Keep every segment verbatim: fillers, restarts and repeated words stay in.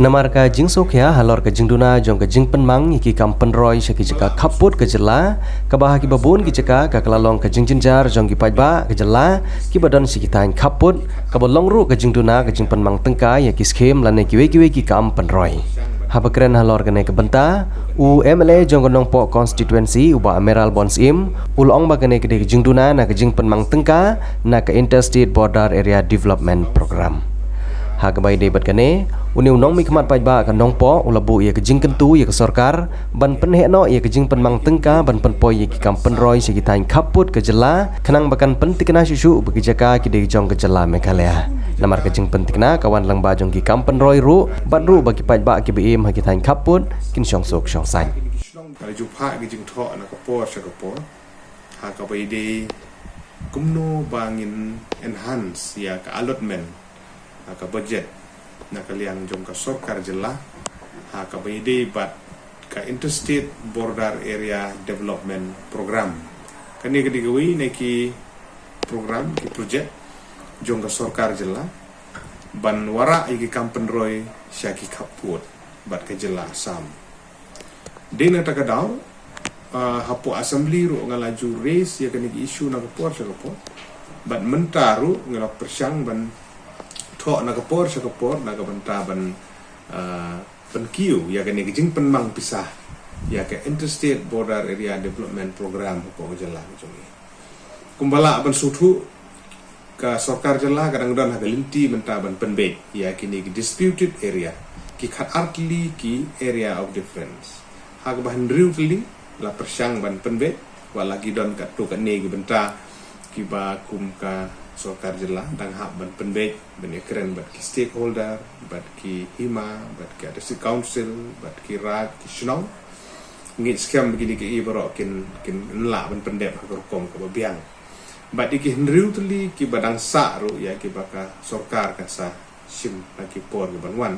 Namar ka jingsngewkhia halor ka jingduna jong ka jingpynmang ïa ki kam pynroi sha ki jaka khappud ka jylla, kaba ha kiba bun ki jaka ka la long ka jingjynjar jong ki paidbah ka jylla kiba don sha ki thaiñ khappud, kaba long ruh ka jingduna ka jingpynmang tyngka ïa ki skhim lane kiwei kiwei ki kam pynroi. Haba kren halor kane ka bynta, u M L A jong ka Nongpoh Constituency, u Bah Amiral Born Syiem, u la ong ba kane ka dei ka jingduna na ka jingpynmang tyngka na ka Interstate Border Area Development Program. Ha kaba ïadei bad kane, une u nongmihkhmat paidbah ka Nongpoh u la buh ïa ka jingkyntu ïa ka sorkar ban pynheh noh ïa ka jingpynmang tyngka ban pynpoi ïa ki kam pynroi sha ki thaiñ khappud ka jylla, khnang ba kan pyntikna shuh shuh ba ki jaka ki dei jong ka jylla Meghalaya. Namar ka jingpyntikna ka wan lyngba jong ki kam pynroi ruh, bad ruh ba ki paidbah kiba im ha ki thaiñ khappud kin shong suk shong saiñ. Ka la ju phah ki jingthoh na ka por sha ka por, ha kaba ïadei kumno ba ngin enhance ïa ka allotment, ha ka budget, na ka liang jong ka sorkar jylla, ha kaba ïadei bad ka Interstate Border Area Development Program. Kane ka dei kawei na ki program, ki project jong ka sorkar jylla ban wanrah ïa ki kam pynroi sha ki khappud bad ka jylla Assam. Dei na kata ka daw, ah, hapoh Assembly ruh nga la ju raise ïa kane ka issue na ka por sha ka por. Bad mynta ruh nga la pyrshang ban thoh na ka por sha ka por na ka bynta ban, ah, pynkiew ïa kane ka jingpynmang pisa ïa ka Interstate Border Area Development Program hapoh ka jylla ka jong ngi. Kumba lah ban sngewthuh, ka sorkar jylla ka dang don ha ka lynti mynta ban pynbeit ïa kine ki disputed area, ki khatar tylli ki area of difference. Ha kaba hynriew tylli la pyrshang ban pynbeit, wat la ki don katto katne ki bynta kiba kum ka sorkar jylla dang hap ban pynbeit, ban ïakren bad ki stakeholder, bad ki hima, bad ki district council, bad ki raid, ki shnong. Ngeit skhem ba kine kiei baroh kin, kin lah ban pyndep ha ka rukom kaba biang. Bad ïa ki hynriew tylli kiba dang sah ruh ïa kiba ka sorkar kan sa shim ha ki por kiban wan.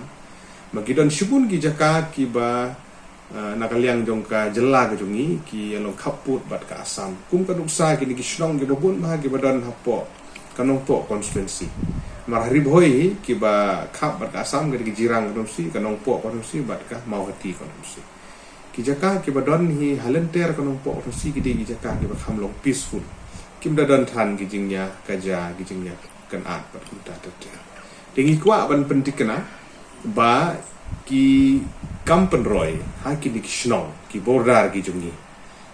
Ba ki don shibun ki jaka kiba, eh, na ka liang jong ka jylla ka jong ngi, ki ïalong khappud bad ka Assam. Kum ka nuksa kine ki shnong kiba bun bha kiba don hapoh ka Nongpoh constituency. Namar ha Ri Bhoi hi kiba khap bad ka Assam ka dei ka Jirang constituency, ka Nongpoh constituency bad ka Mawhati constituency. Ki jaka kiba don hi ha lynter ka Nongpoh constituency ki dei ki jaka kiba kham long peaceful. Kim da don than ki jingïakajia, ki jingïakynad bad kumta ter ter. Te ngi kwah ban pyntikna ba ki kam pynroi ha kine ki shnong, ki border ki jong ngi,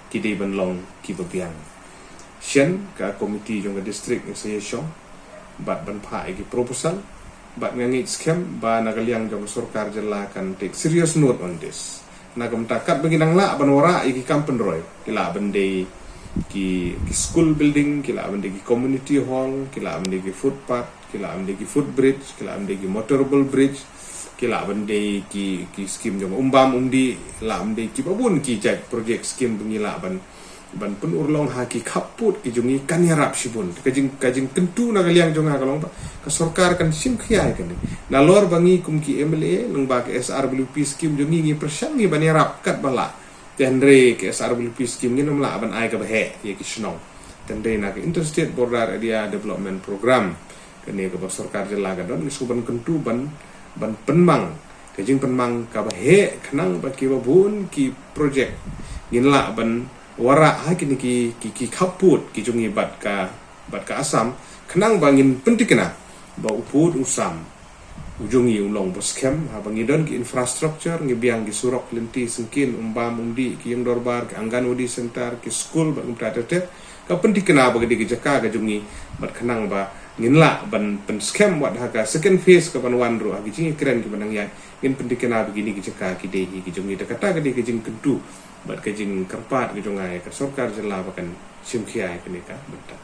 ki dei ban long kiba biang. Shen ka komiti jong ka district ngi sa ïashong bad ban phah ïa ki proposal, bad nga ngeit skhem ba na ka liang jong ka sorkar jylla kan take serious note on this. Na ka bynta katba ngi nang lah ban wanrah ïa ki kam pynroi, ki lah ban dei ki, ki school building, ki lah ban dei ki community hall, ki lah ban dei ki footpath, ki lah ban dei ki footbridge, ki lah ban dei ki motorable bridge, ki lah ban dei ki, ki skim jong umbam umdih, lah ban dei kiba bun ki jait project skim ba ngi lah ban, ban pynurlong ha ki khappud ki jong ngi kan ïarap shibun. Ka jing, ka jingkyntu na ka liang jong nga ka long ba ka sorkar kan shim khia ïa kane. Nalor ba ngi kum ki M L A lyngba ka S R W P skim jong ngi ngi pyrshang ngi ban ïarap katba lah. Te hynrei ka S R W P skim ngin ym lah ban ai kaba heh ïa ki shnong. Te hynrei na ka Interstate Border Area Development Program, kane kaba sorkar jylla ka don, ngi shu ban kyntu ban, ban pynmang ka jingpynmang kaba heh khnang ba kiba bun ki project ngin lah ban wanrah ha kine ki, ki, ki khappud ki jong ngi bad ka, bad ka Assam, khnang ba ngin pyntikna ba u pud u sam u jong ngi u long ba skhem. Haba ngi don ki infrastructure, ngi biang ki surok lynti syngkien, umbam umdih, ki ïing dorbar, ki Anganwadi center, ki skul bad kumta ter ter, ka pyntikna ba ka dei ka jaka ka jong ngi, bad khnang ba ngin lah ban pynskhem wat ha ka second phase kaban wan ruh ha ki jingïakren kiba nang ïaid, ngin pyntikna ba kine ki jaka ki dei hi ki jong ngi. Te kata ka dei ka jingkyntu bad ka jingkyrpad ka jong nga ïa ka sorkar jylla ba kan shim khia ïa kane ka bynta.